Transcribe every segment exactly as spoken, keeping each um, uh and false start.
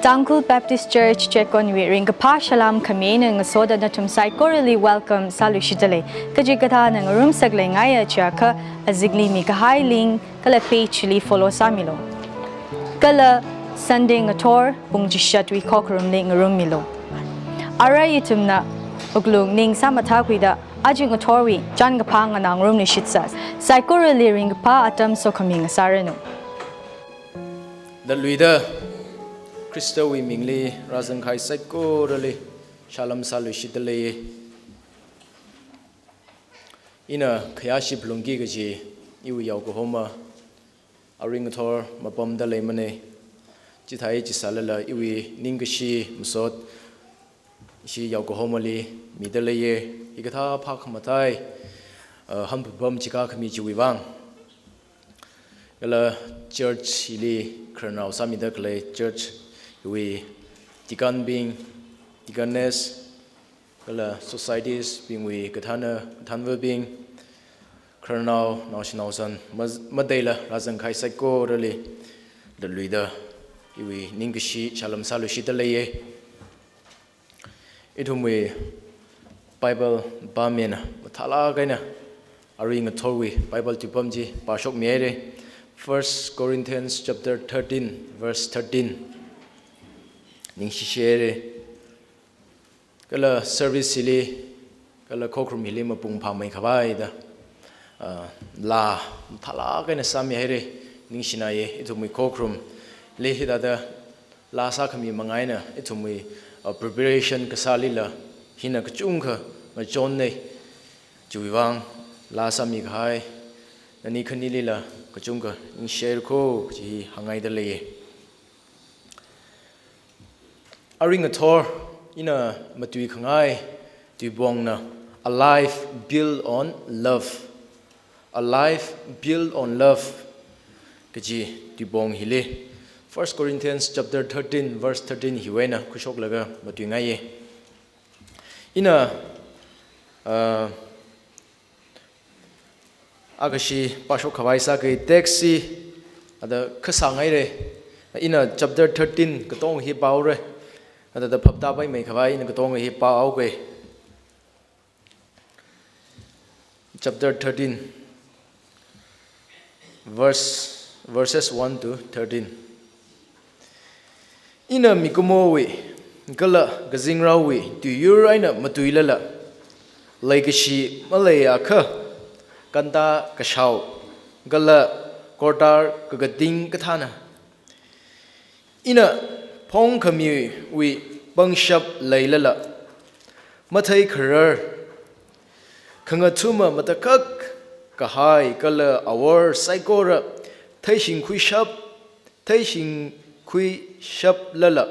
Tangkhul Baptist Church Chekonwui ringkaphā salām khami eina ngasoda nathum saikorali welcome sāluishitdalei. Kachikathāna ngarumsak leingaiya chiakha azingli mikahai link kala page li follow sāmilu. Kala Sunday ngathor pung chishatwui khokharumli ngarummilu. Ara ithumna wuklung ning sāmathākhuida aja ngathorwui chānkaphā nganā ngarumluishitsa. Saikorali ringkaphā atam sokhami ngasāranu. Daluida Khristawui mingli rāzangkahai saikorali salām sāluishitdalei. Ina khayāshi phalungki kaji iwui yaokahoma, arui ngathor mapamda leimana. Chithāi chisālala iwui ningkashi masot ishi yaokahomali midaleiya. Hikathā phākhamathā, uh, hanphapam chikā khami chiwui vang. Kala church hili khararnao sāmida khalei church hiwui deacon bing, deaconess, kala societies bingwui kathāna, kathānvabing, khararnao, naoshi naosan, ma-, matheila rāzangkahai saikorali daluida iwui ningkashi salām sāluishitdaleiya. Ithumwui Bible pāmina mathālāk eina arui ngathorwui Bible tuipam chi pāshokmihaira. First Corinthians chapter thirteen, verse thirteen. Ningshishihaira. Kala service hili, kala khokharum hili mapung phāmeikhavai da, ah, laa mathālāk eina sāmihaira, ningshinaya. Ithumwui khokharumli hithāda laa sākhami manga eina ithumwui, ah, preparation kasālila hina kachungkha ngachonna. Chiwui vang laa sāmikahai nani khanilila kachungkha ningshirko kaji hi hāngngaidalei. Arui ngathor ina matuikhangai tuipongna A Life Built on Love. A Life Built on Love kaji tuipong hili First Corinthians chapter thirteen, verse thirteen hiwui eina khuishoklaga matuingaiya. Ina, uh, akashi pāshokkhavai sāki text chi ada khasāngaira. Ina chapter thirteen katonga hi pāhaora. Ada da phaptāpaimeikhavai ina katonga hi pāhaoga. Chapter thirteen, verse, verses one to thirteen. Ina mikumowui kala kazingraowui tuiyur eina matuilala, leikashi maleiakha kantā kashao kala kortar kakating kathāna. Ina phongkhamiwui pangshap leilala, matheikharar, khangathuma matakhak kahai kala awor saikora theishingkhuishap, theishingkhuishaplala,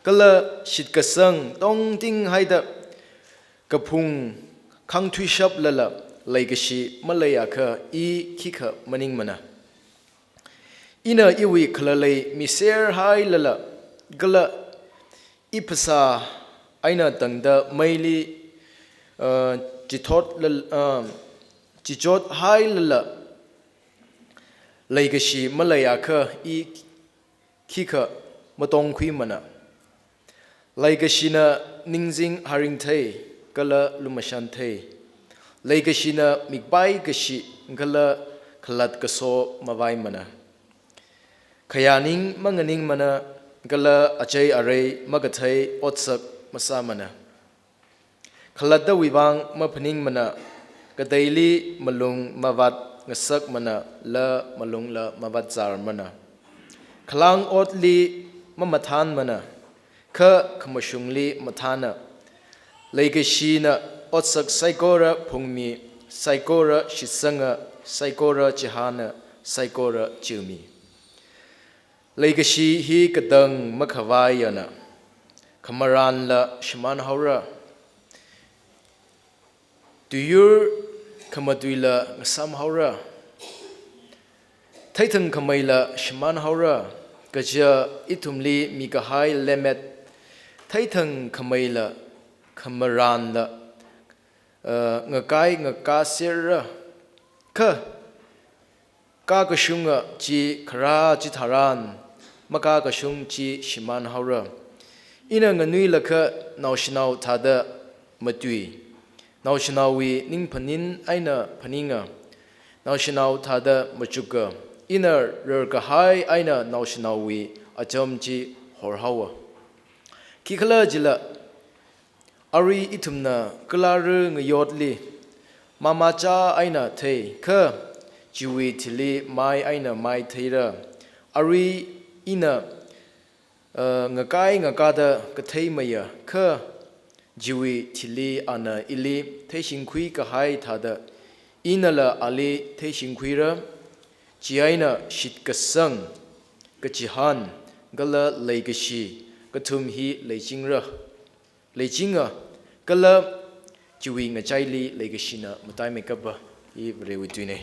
kala shitkasang tongtinghaida kaphung khangthuishaplala, leikashi maleiakha i khikha maningmana. Ina iwui khalalei miserhailala, kala i phasā eina tangda meili, uh, chithot lal-, uh, chichothailala, leikashi maleiakha i khikha matongkhuimana. Leikashina ningzing haringthei kala lumashanthei. Leikashina mikpai kashi kala khalat kaso mavaimana. Khayāning manganingmana kala achei arei makathei otsak masāmana. Khalattawui vang maphaningmana, kateili malung mavat ngasakmana, la malungla mavatzarmana. Khalang otli mamathānmana, kha khamashungli mathāna. Leikashina otsak saikora phungmi, saikora shitsanga, saikora chihāna, saikora chumi. Leikashi hi katang makhavaiyana, khamarānla shimānhaora. Tuiyur khamatuila ngasāmhaora. Theithangkhameila shimānhaora, kaja ithumli mikahai lemmet theithangkhameila khamarānla, uh, ngakai ngakā serra. Kha kakashunga chi kharā chitharan, makakashung chi shimān haora. Ina nganuilakha naoshinao thāda matui, naoshinaowui ning phaning eina phaninga, naoshinao thāda machuka. Ina rarkahai eina naoshinaowui acham chi horhaowa. Khikhalajila, arui ithumna kalara ngayotli mamachā eina thei, kha chiwui thili mai eina mai theira. Arui ina, uh, ngakai ngakāda kathei maya, kha chiwui thili ana ili theishingkhui kahai thāda, inala ali theishingkhuira. Chieina shitkasang, kachihān, kala leikashi kathum hi leichingra, leichinga, kala chiwui ngachaili leikashina mataimeikapa. Hi Varewui tuina.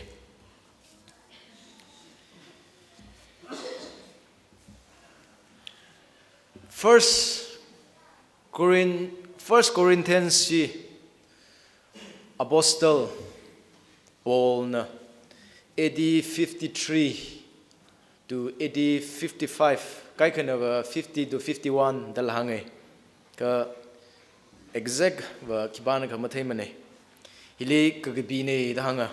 First Corin-, First Corinthians chi Apostle Paulna A D fifty-three to A D fifty-five, kaikhanava fifty to fifty-one dala hānga. Kha exact va khipānakha matheimana. Hili kakapina da hānga.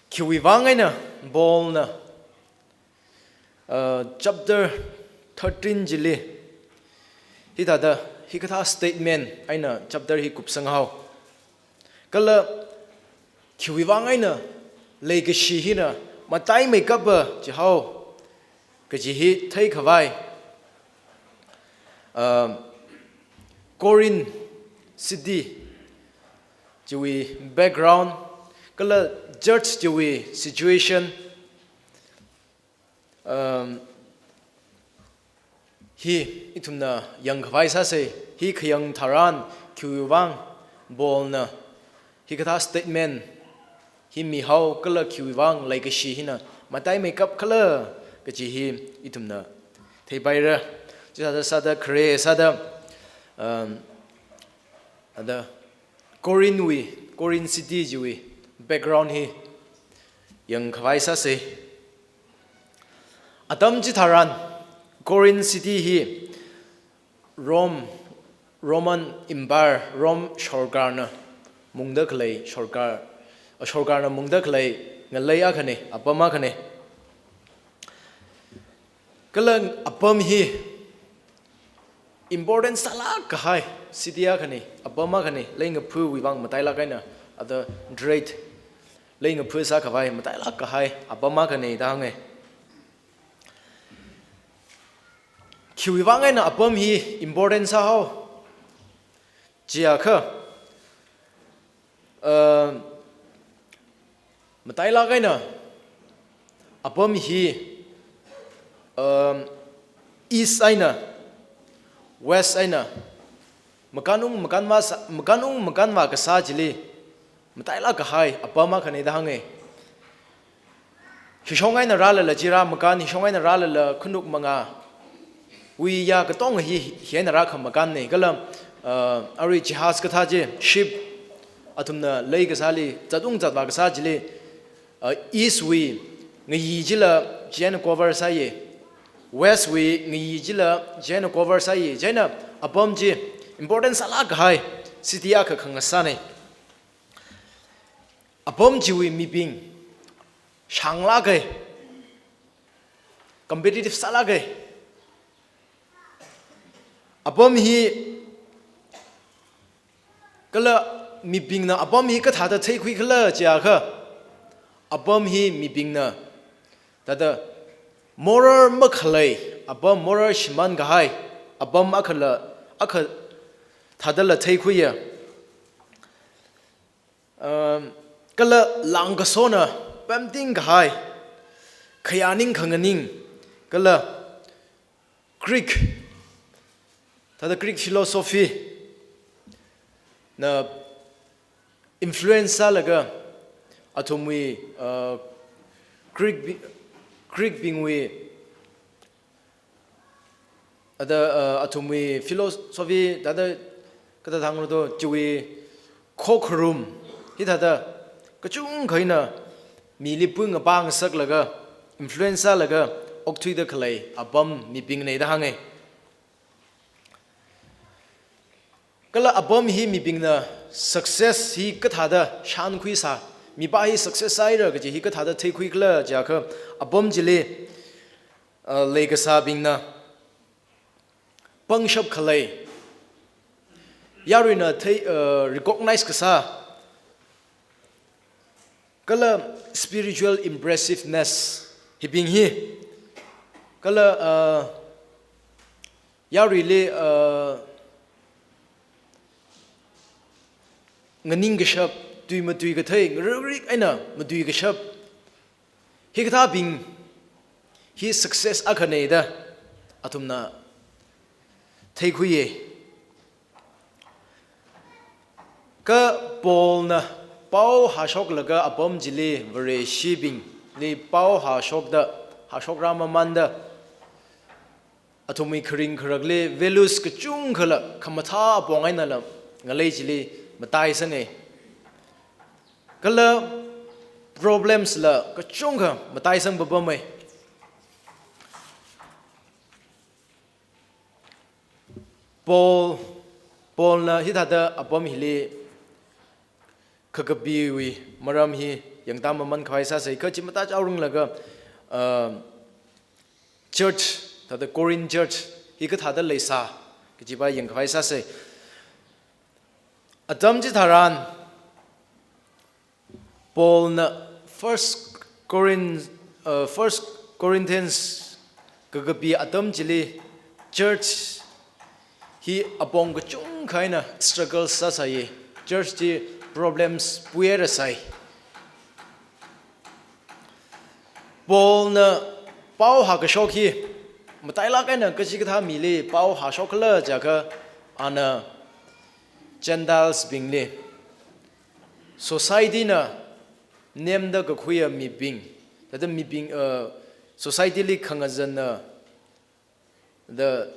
Khiwuivang eina Paulna, uh, chapter thirteen chili hithāda, hikathā statement eina chapter hi kupsang haowa. Kala khiwuivang eina leikashi hina mataimeikapa jihao kaji hi theikhavai, um, Corinth city chiwui background, kala church chiwui situation, um, hi ithumna yangkhavai sāsa. Hi khayang tharan khiwuivang Paulna hikathā statement hi mihao kala khiwuivang leikashi hina mataimeikap khala kaji hi ithumna theipaira. Chithāda sāda khare sāda, um, ada Corinthwui, Corinth city chiwui background hi yangkhavai sāsa. Atam chitharan Corinth city hi Rome, Roman Empire, Rome sorkarna mungda khalei sorkar, sorkarna mungda khalei ngalei akhana, apam akhana. Kala apam hi important sālāk kahai city akhana, apam akhana, leingaphawui vang matailāk eina, ada trade, leingaphā sākhavai matailāk kahai apam akhana da hānga. Khiwuivang eina apam hi important sāhao jiakha, uh, matailāk eina apam hi, um, east eina west eina makānung makānvā sā, makānung makānvā kasā chili matailāk kahai apam akhana da hānga. Hishong eina rālala chira makān, hishong eina rālala khanuk mangāwui ya katonga hi, hi eina rākha makānna. Kala, uh, arui jahaz kathā chi, ship, athumna lei kasāli zatung zatvā kasā chili, uh, east wui ngayi chila chi eina cover sāya, west wui ngayi chila chi eina cover sāya. Chieina apam chi important sālāk kahai city akha khangasāna. Apam chiwui mibing shānglāka, competitive sālāka. Apam hi, kala mibingna apam hi kathāda theikhui khala jiakha, apam hi mibingna thāda moral makhalei apam, moral shimān kahai apam akhala, akha thādala theikhuiya. Um, kala langkasona pamting kahai, khayāning khanganing, kala Greek, thāda Greek philosophy na influence sālaga, athumwui, uh, Greek bi-, Greek bingwui, ada, uh, athumwui philosophy, thāda kathāda hāngra do, chiwui khokharum hithāda kachungkha eina mili pung apang saklaga, influence sālaga, okthuida khalei apam mibingna da hānga. Kala apam hi mibingna success hi kathāda shānkhuisā, mipā hi success sāhaira kaji hi kathāda theikhuikhala jiakha, apam chili, uh, leikasābingna pangshap khalei, yaruina thei, uh, recognize kasā, kala spiritual impressiveness hibing hi, kala, uh, yaruili, uh, nganingkashap, tui matuikathui, ngarik ngarik eina matuikashap, hikathābing hi success akhana da athumna theikhuiya. Kha Paulna pao hāshoklaga apam chili Vareshibingli pao hāshokda, hāshokrang mamānda, athumwui kharing kharakli values kachungkhala khamathā apong einala ngalei chili mataisanga. Kala problems la kachungkha mataisang papama. Paul, Paulna hithāda apam hili kakapiwui maram hi yangtā mamānkhavai sāsa, kha chi matachaoranglaga, uh, church, thāda Corinth church hi kathāda leisā kajipa yangkhavai sāsa. Atam chitharan Paulna First Corinth, uh, First Corinthians kakapi atam chili church hi apong kachungkha eina struggle sāsāya, church chi problems puihairasai. Paulna pao hākashok hi matailāk eina kachikathā mili pao hāshokkhala jiakha, ana Gentiles bingli, society na nemda kakhuiya mibing, thāda mibing, uh, society li khangazanna, the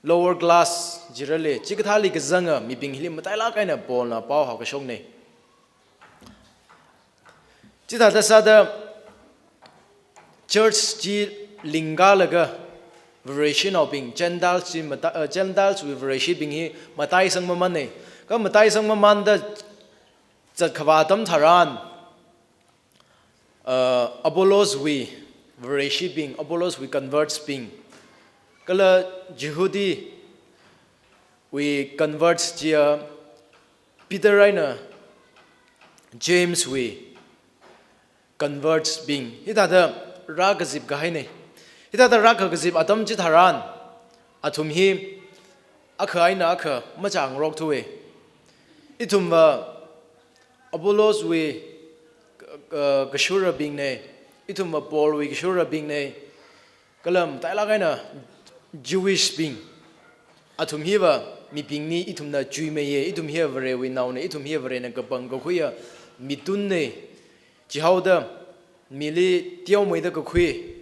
lower class jirale, chikathāli kazanga mibing hili matailāk eina Paulna pao hākashokna. Chithāda sāda church chi lingkalaga Vareshinaobing, Gentiles chi mata-, uh, Gentiles wui Vareshibing hi mataisang mamāna. Kha mataisang mamānda zatkhavā atam tharan, uh, Apollos wui Vareshibing, Apollos wui converts bing, kala Jihudi wui converts chiya Peter eina James wui converts bing, hithāda rākazip kahaina. Hithāda rākakazip atam chitharan, athum hi akha eina akha machāngarokthuwa. Ithumva Apollos wui, uh, kashurabingna, ithumva Paul wui kashurabingna, kala matailāk eina Jewish bing, athum hiva mibingna, ithumna chuimeiya, ithum hiya Varewui naona, ithum hiya Varena kapangkakhuiya mitunna, chihaoda mili teomeida kakhui.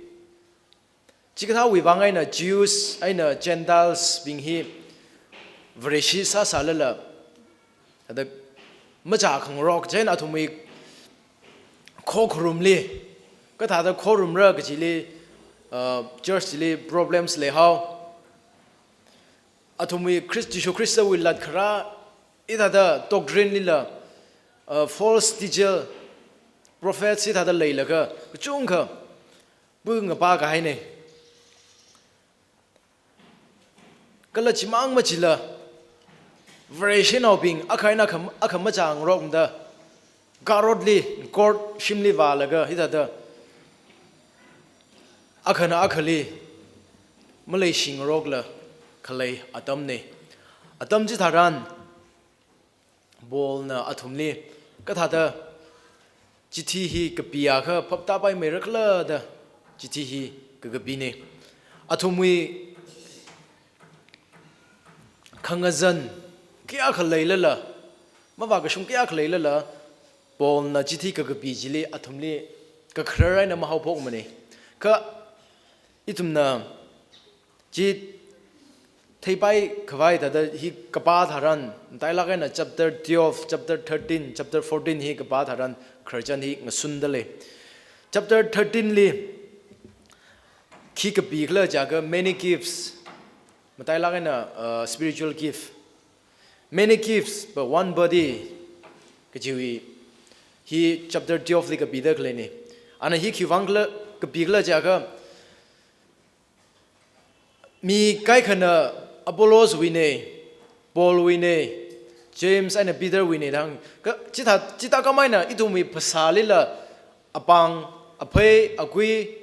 Chikathāwui vang eina Jews eina Gentiles bing hi Vareshi sāsālala, thāda machākhangarok, chieina athumwui khokharumli, kathāda khorumra kajili, uh, church li problems leihao. Athumwui Khrist, Jishu Khristawui latkharā, hithāda doctrine lila, uh, false teacher, prophets hithāda leilaga kachungkha pungapa kahaina. Kala chimang machila, Vareshinaobing akha eina akha, akha machāngarokmada, garotli, court shimli vālaga, hithāda akhana akhali maleishingarokla khalei atamna. Atam chitharan, Paulna athumli kathāda chithi hi kapiakha phaptāpaimeira khala da chithi hi kakapina. Athumwui khangazan kayākha leilala, mavākashung kayākha leilala, Paulna chithi kakapi chili athumli kakharar eina mahaophokmana. Kha ithumna chi theipaikhavaida da hi kapā tharan, matailāk eina chapter twelve, chapter thirteen, chapter fourteen hi kapā tharan khararchan hi ngasundalei. Chapter thirteen li, Khi kapikhala jiakha many gifts, matailāk eina, uh, spiritual gift. Many gifts, but one body, kajiwui hi chapter twelve li kapida khaleina. Ana hi khiwuivang khala, kapikhala jiakha, mi kaikhana Apollos wuina, Paul wuina, James eina Peter wuina da hāng. Kha chithā, chithā khamei eina ithumwui phasālila apāng, aphei, akui,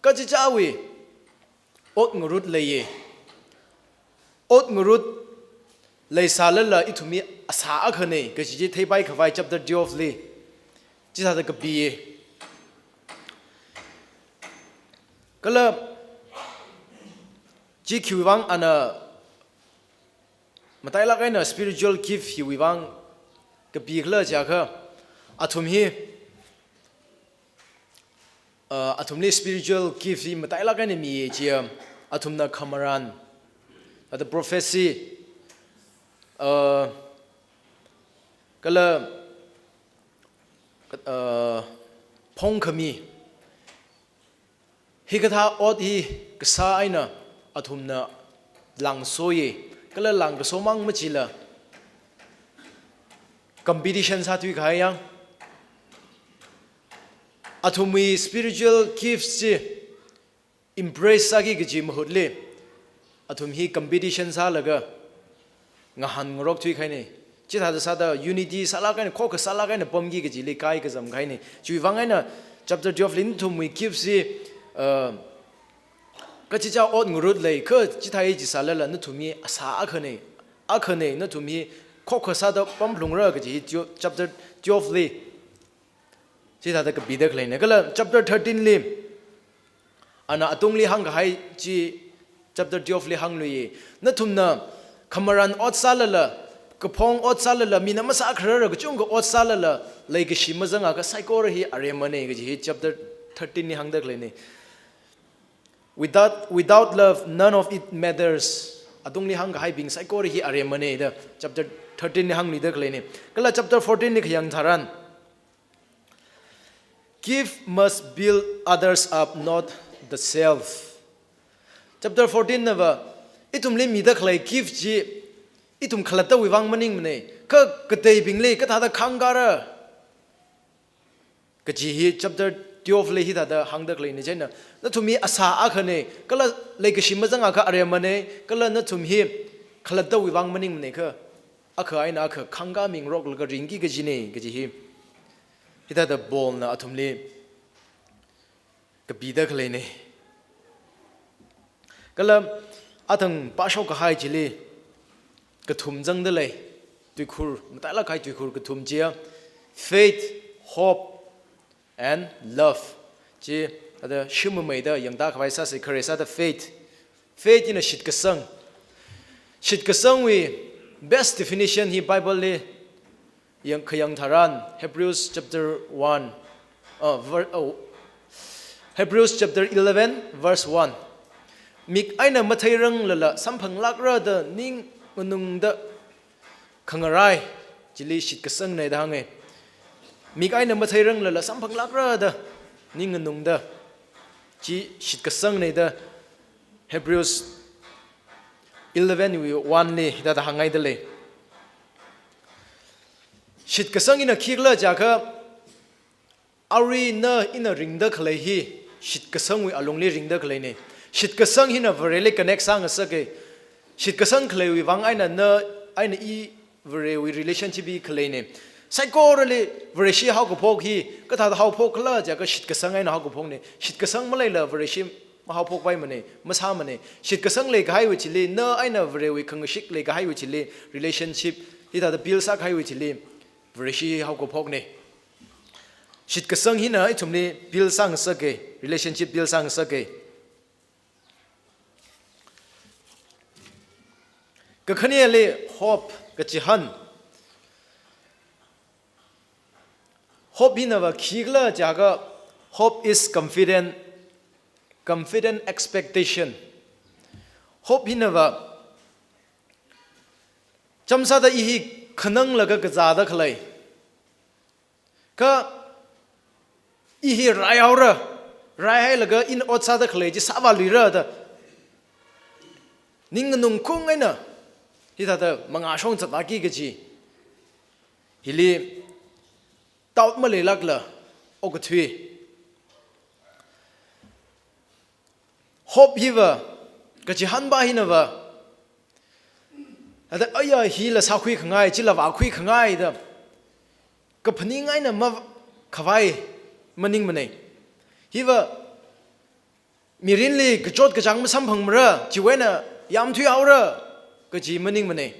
kachichāwui ot ngarut leiya. Ot ngarut leisālala ithum hi asā akhana kaji chi theipai khavai chapter twelve li chithāda kapiya. Kala chi khiwuivang ana matailāk eina spiritual gift hiwuivang kapikhala jiakha, athum hi, uh, athumli spiritual gift hi matailāk eina miya chiya, athumna khamaran, ada prophecy, uh, kala, uh, phongkhami, hikathā ot hi kasā eina athumna lāngsoya, kala lāngkasomang machila competition sāthui kahai yang. Athumwui spiritual gifts chi embrace sāki kaji mahutli, athum hi competition sālaga ngahānngarokthui kahaina. Chithāda sāda unity sālāk eina, khokkha sālāk eina pamki kajili kaikazam kahaina. Chiwuivang eina chapter twelve li nathumwui gifts hi, uh, kachichā ot ngarut lei, kha chithāi jisālala nathum hi asā akhana, akhana, nathum hi khokkha sāda pamphalungra kaji hi twe-, chapter twelve li chithāda kapida khaleina. Kala chapter thirteen li, ana atungli hāngkahai chi chapter twelve li hāngluiya. Nathumna khamaran ot sālala, kaphong ot sālala, mina masākharara kachungkha ot sālala, leikashi mazangakha saikora hi aremana kaji hi chapter thirteen li hāngda khaleina. Without, without love, none of it matters. Atungli hāngkahaibing saikora hi aremana da chapter thirteen li hāngluida khaleina. Kala chapter fourteen li khayang tharan, gift must build others up, not the self. Chapter fourteen nava, ithumli mida khalei gift chi ithum khalattawui vang maningmana, kha kateibingli kathāda khāngkāra kaji hi chapter twelve li hithāda hāngda khaleina. Chieina, nathum hi asā akhana, kala leikashi mazangakha aremana, kala nathum hi khalattawui vang maningmana, kha akha eina akha khāngkāmingaroklaga ringki kajina kaji hi hithāda Paulna athumli kapida khaleina. Kala athang pāshok kahai chili kathum zangda lei, tuikhur, matailāk kahai tuikhur kathum chiya, faith, hope, and love. Chi ada shimamei da yangda khavai sāsa, khare sāda faith. Faith hina shitkasang. Shitkasangwui best definition hi Bible li yang, khayang tharan, Hebrews chapter one, uh, ver-, oh, Hebrews chapter eleven, verse one. Mik eina matheiranglala samphanglākra da ning nganungda khangarai, chili shitkasangna da hānga. Mik eina matheiranglala samphanglākra da ning nganungda, chi shitkasangna da Hebrews eleven wui one li hithāda hāngngaida lei. Shitkasang hina khikhala jiakha, arui na ina ringda khalei hi shitkasangwui alungli ringda khaleina. Shitkasang hina Vareli connect sāngasaka. Shitkasang khaleiwui vang eina na eina i Varewui relationship hi khaleina. Saikorali Vareshi haokaphok hi kathāda haophok khala jiakha shitkasang eina haokaphokna. Shitkasang maleila Vareshi mahaophokpaimana, masāmana. Shitkasang leikahaiwui chili, na eina Varewui khangashik leikahaiwui chili, relationship hithāda build sākahaiwui chili, Vareshi haokaphokna. Shitkasang hina ithumli build sāngasaka, relationship build sāngasaka. Kakhaneli hope kachihān. Hope hinava khikhala jiakha, hope is confident, confident expectation. Hope hinava chāmsāda i hi khananglaga kazāda khalei, kha i hi raihaora, raihailaga ina ot sāda khalei chi sāvāluira da. Ning nganungkung eina hithāda mangāshong zatvāki kaji. Hili doubt maleilākla okathui. Hope hiva, kachihānva hinava, ada aya hila sākhui khangai, chila vākhui khangai da kaphaning eina makhavai maningmanei. Hiva mirinli kachot kachāng masamphangmara, chiwui eina yamthuihaora kaji maningmanei.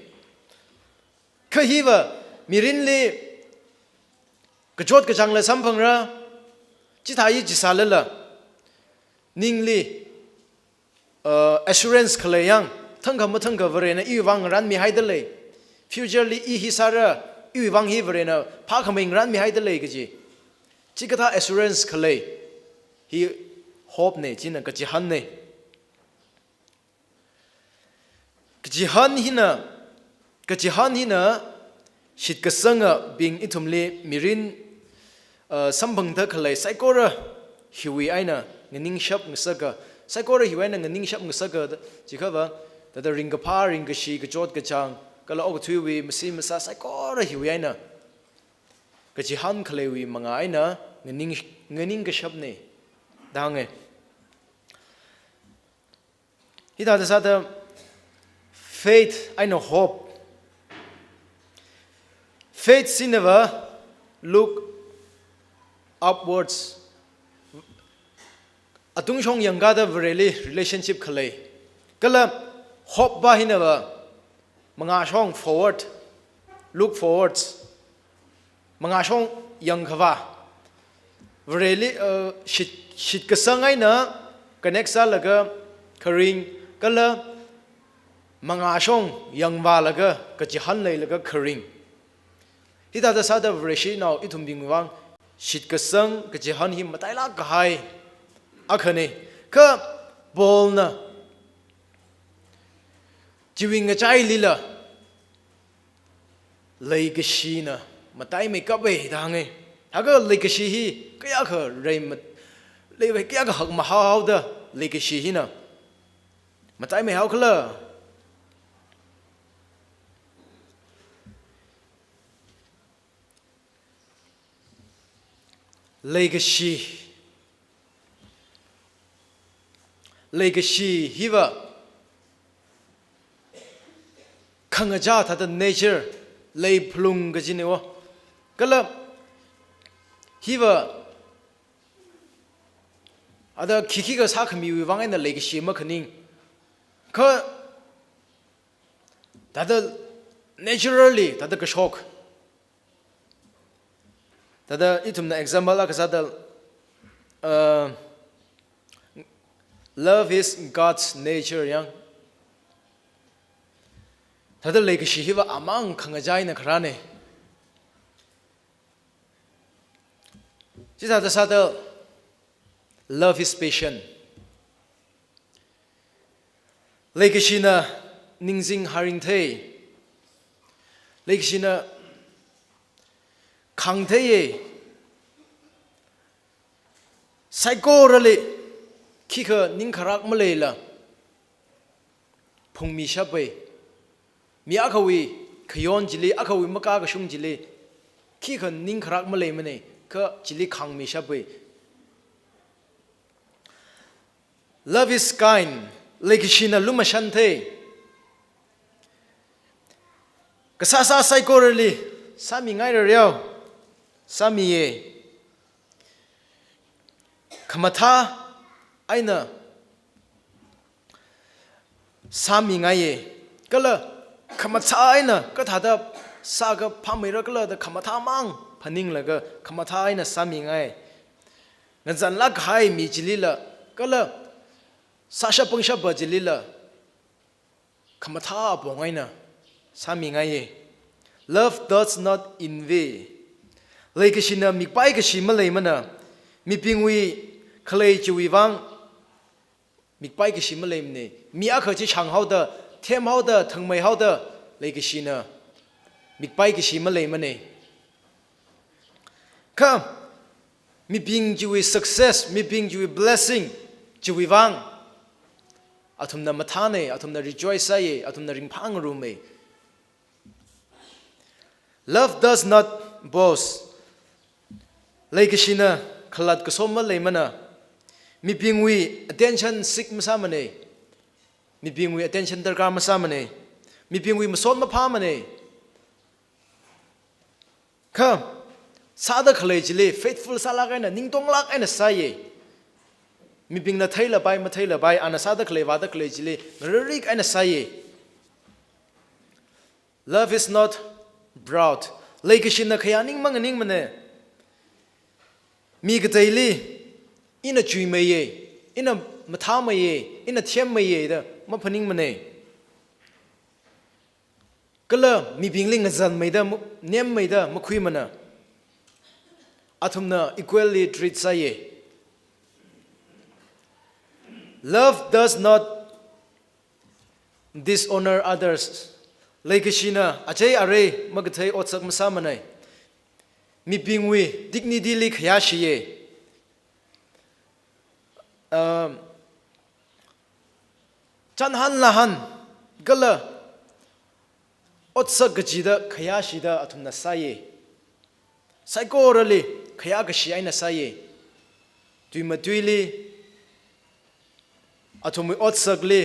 Kha hiva mirinli kachot kachāngla samphangra, chithāi chi sālala ningli, uh, assurance khalei yang, thangkha mathangkha Varena iwui vang ngarānmihaida lei. Future li i hi sāra, iwui vang hi Varena phākhamei ngarānmihaida lei kaji. Chikathā assurance khalei hi hope nei, china kachihānnei. Kachihān hina, kachihān hina shitkasangabing ithumli mirin, uh, samphangda khalei saikora hiwui eina nganingshap ngasaka, saikora hiwui eina nganingshap ngasaka, chikhava, thāda ringkaphā, ringkashi, kachot kachāng, kala okathuiwui masi masā saikora hiwui eina kachihān khaleiwui manga eina nganing, nganingkashapnei da hānge. Hithāda sāda faith eina hope. Faith sinava look upwards. Atungshong yangkāda Vareli relationship khalei. Kala hope va hinava mangāshong forward, look forwards. Mangāshong yangkhavā. Vareli, uh, shit, shitkasang eina connect sālaga kharing kala mangāshong yangvālaga kachihān leilaga kharing. Hithāda sāda Vareshinao ithumbingwui vang shitkasang kachihān hi matailāk kahai akhanei. Kha Paulna chiwui ngachailila leikashina mataimeikapei da hānge. Haka leikashi hi kayākha rei mat-, lei kayākha hakmahāhaoda leikashi hina mataimeihaokhala. Leikashi. Leikashi hiva khangachā thāda nature, lei phalung kajinei wo. Kala hiva ada khikhikha sākhamiwui vang eina leikashi makhaning. Kha thāda naturally, thāda kashok. Thāda ithumna example akha sāda, uh, love is God's nature yang. Thāda leikashi hiva amang khangachā eina kharānei. Chithāda sāda love is patient. Leikashina ningzing haringthei. Leikashina khangtheiye. Saikorali khikha ningkharak maleila phungmishapei. Mi akhawui khayon chili, akhawui makakashung chili khikha ningkharak maleimanei, kha chili khangmishapei. Love is kind. Leikashina lumashanthei. Kasāsā saikorali sāmingairareo. Sāmiye. Khamathā eina sāmingaiye. Kala khamathā eina kathāda sākaphāmeira khala da khamathā mang phaninglaga khamathā eina sāmingai. Ngazanlāk kahai mi chilila, kala sāshap pangshapa chilila, khamathā apong eina sāmingaiye. Love does not envy. Leikashina mikpai kashi maleimana, mibingwui khalei chiwui vang mikpai kashi maleimanei. Mi akha chi shanghaoda, themhaoda, thangmeihaoda leikashina mikpai kashi maleimanei. Kha Mibing chiwui success, mibing chiwui blessing, chiwui vang athumna mathānei, athumna rejoice sāyei, athumna ringphāngarumei. Love does not boast. Leikashina khalat kasom maleimana. Mibingwui attention seek masāmanei. Mibingwui attention darkar masāmanei. Mibingwui masot maphāmanei. Kha, sāda khalei chili, faithful sālāk eina, ningtonglāk eina sāyei. Mibingna theilapai, matheilapai, ana sāda khalei, vāda khalei chili, ngararik eina sāyei. Love is not proud. Leikashina khayā ning manganingmanei. Mi kateili, ina chuimeiyei, ina mathāmeiyei, ina themmeiyei da maphaningmanei. Kala mibingli ngazanmeida, mu-, nemmeida makhuimana. Athumna equally treat sāyei. Love does not dishonor others. Leikashina achei arei makathei otsak masāmanei. Mibingwui dignity li khayāshiyei. Um, chanhan lahan kala otsak kachida khayāshida athumna sāyei. Saikorali khayā kashi eina sāyei. Tuimatuili, athumwui otsakli,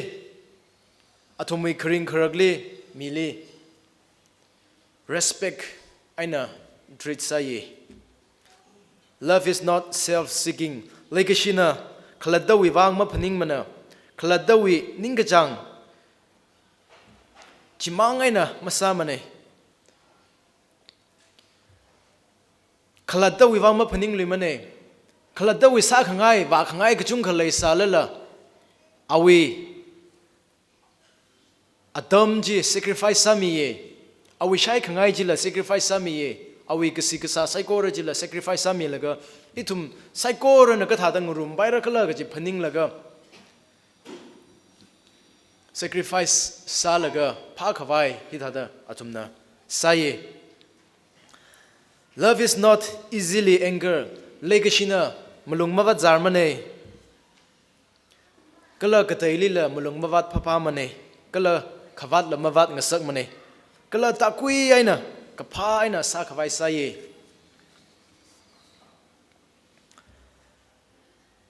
athumwui kharing kharakli, mili respect eina treat sāyei. Love is not self-seeking. Leikashina khalattawui vang maphaningmana, khalattawui ningkachāng chimang eina masāmanei. Khalattawui vang maphaningluimanei. Khalattawui sākhangai, vākhangai kachungkha leisālala, awui atam chi sacrifice sāmiyei. Awui shaikhangai chila sacrifice sāmiyei. Awui kasi kasā saikora chila sacrifice sāmilaga, ithum saikorana kathāda ngarumpaira khala kaji phaninglaga, sacrifice sālaga phākhavai hithāda athumna sāyei. Love is not easily angered. Leikashina malung mavatzarmanei. Kala kateilila malung mavat phāphāmanei. Kala khavatla mavat ngasakmanei. Kala tākui eina, kaphā eina sākhavai sāyei.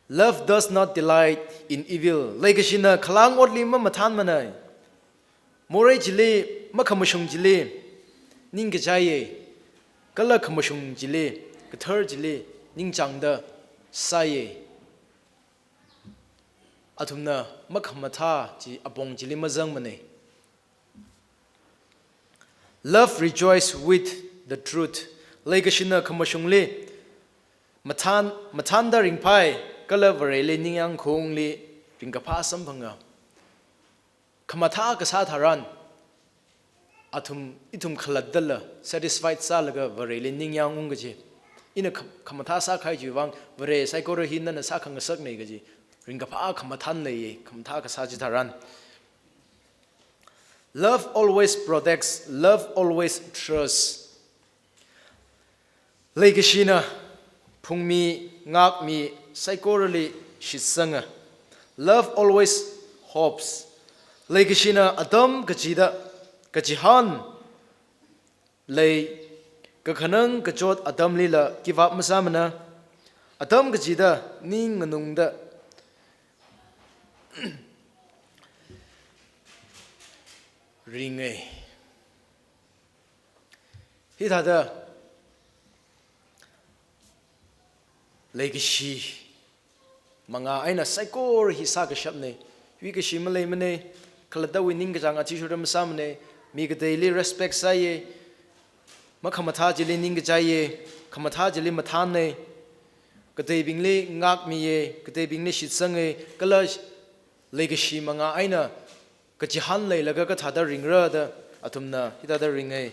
Love does not delight in evil. Leikashina khalang otli mamathānmanei. Morei chili, makhamashung chili ningkachaiyei. Kala khamashung chili, kathar chili ningchāngda sāyei. Athumna makhamathā chi apong chili mazangmanei. Love rejoice with the truth. Leikashina khamashungli mathān, mathānda ringphai, kala Vareli ningyāng khaungli ringkaphā samphanga. Khamathā kasā tharan, athum, ithum khalattala satisfied sālaga Vareli ningyāng ung kaji. Ina kha-, khamathā sākahai chiwui vang, Vare saikora hi nana sākhangasaknei kaji. Ringkaphā khamathān leiya, khamathā kasā chitharan. Love always protects, love always trusts. Leikashina phungmi, ngākmi, saikorali shitsanga. Love always hopes. Leikashina atam kachida, kachihān lei, kakhanang kachot atamlila give up masāmana. Atam kachida ning nganungda ringai. Hithāda leikashi mangā eina saikora hi sākashapnei. Huikashi maleimanei, khalattawui ningkachāng athishurda masāmanei, mi kateili respect sāyei, makhamathā chili ningkachaiya, khamathā chili mathānei, kateibingli ngākmiya, kateibingli shitsanga, kala leikashi mangā eina kachihān leilaga kathāda ringra da athumna hithāda ringai.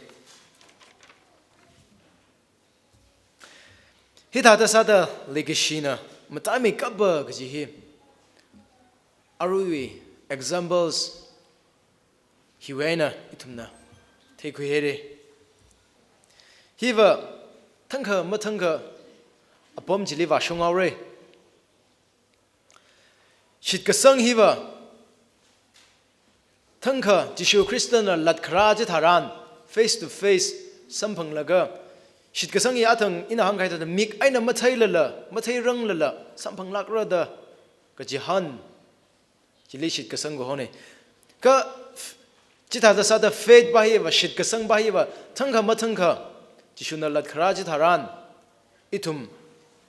Hithāda sāda leikashina mataimeikapa kaji hi aruiwui examples hiwui eina ithumna theikhuihaira. Hiva thangkha mathangkha apam chili vāshung haora. Shitkasang hiva thangkha Jishu Khristana latkharā chitharan, face to face samphanglaga, shitkasang hi athang ina hāngkahai thāda mik eina matheilala, matheiranglala samphanglākra da kachihān chili shitkasang kaho ne. Kha chithāda sāda faith pa hiva, shitkasang pa hiva thangkha mathangkha Jishuna latkharā chitharan ithum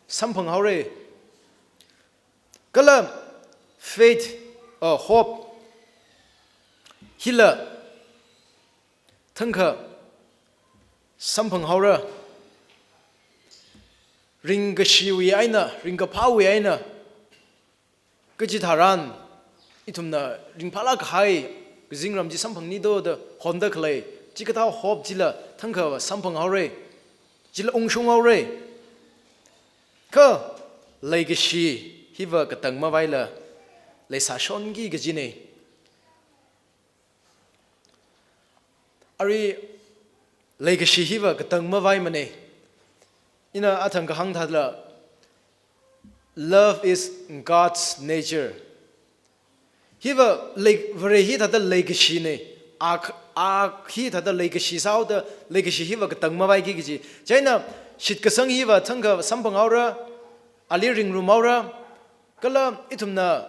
samphang haora. Kala faith, uh, hope hila thangkha samphang haora. Ringkashiwui eina, ringkaphāwui eina kachitharan ithumna ringphālāk kahai kazingram chi samphangni do da honda khalei chikathā hope chila thangkha samphang haora, chila ungshung haora. Kha leikashi hiva katang mavaila leisāshonki kajina. Arui leikashi hiva katang mavaimana. Ina athang kahāng thāda, love is God's nature. Hiva lei-, Vare hi thāda leikashina. A, a hi thāda leikashi sāhaoda leikashi hiva katang mavaiki kaji. Chieina shitkasang hiva thangkha samphang haora, ali ringrum haora, kala ithumna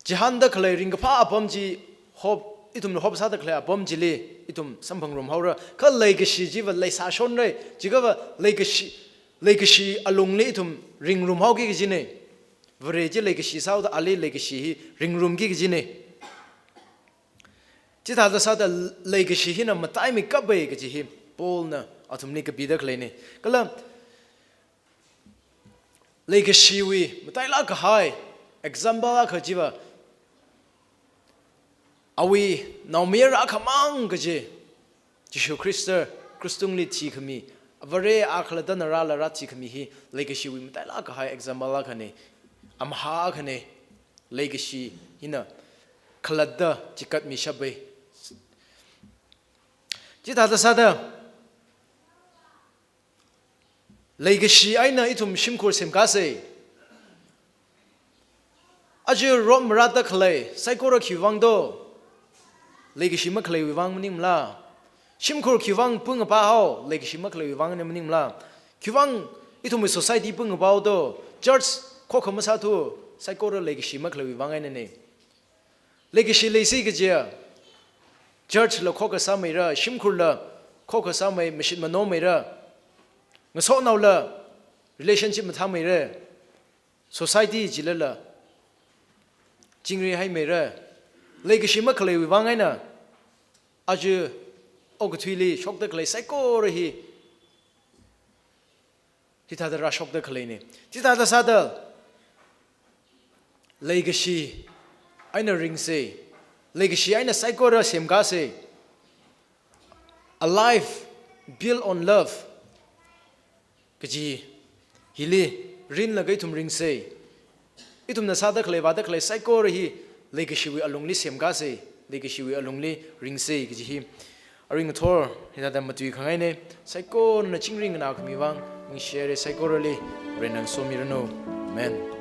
chihānda khalei ringkaphā apam chi hope, ithumna hope sāda khalei apam chili ithum samphangrum haora. Kha leikashi chiva leisāshonra, chiakhava leikashi, leikashi alungli ithum ringrum haoki kajina. Vare chi leikashi sāhaoda ali leikashi hi ringrumki kajina. Chithāda sāda leikashi hina mataimeikapa kaji hi Paulna athumli kapida khaleina. Kala leikashiwui matailāk kahai example akha chiva, awui naomayara akhamang kaji Jishu Khrista krush tungli thikhami, Vare a khalattana rāla rāthikhami hi leikashiwui matailāk kahai example akhana, amahā akhana. Leikashi hina khalatta chikatmishapa. Chithāda sāda leikashi eina ithum shimkhur semkāsa. Aja rot marāda khalei saikora khiwuivang do? Leikashi makhaleiwui vang maningmala? Shimkhur khiwuivang pungapā hao, leikashi makhaleiwui vang eina maningmala? Khiwuivang ithumwui society pungapā hao do? Church khokha masāthu, saikora leikashi makhaleiwui vang einana. Leikashi leisi kajiya, church la khokha sāmeira, shimkhurla khokha sāmei, mashit mano meira, ngasotnaola relationship mathāmeira, society chilala chingri haimeira. Leikashi makhaleiwui vang eina aja okathuili shokda khalei saikora hi hithāda rāshokda khaleina. Chithāda sāda leikashi eina ringsa, leikashi eina saikora semkāsa. A life built on love kaji hili rinlaga ithum ringsa. Ithumna sāda khalei, vāda khalei saikora hi leikashiwui alungli semkāsa, leikashiwui alungli ringsa kaji hi arui ngathor hithāda matuikhangaina. Saikorana chingri nganākhami vang ningshihaira, saikorali Varena somiranu. Amen.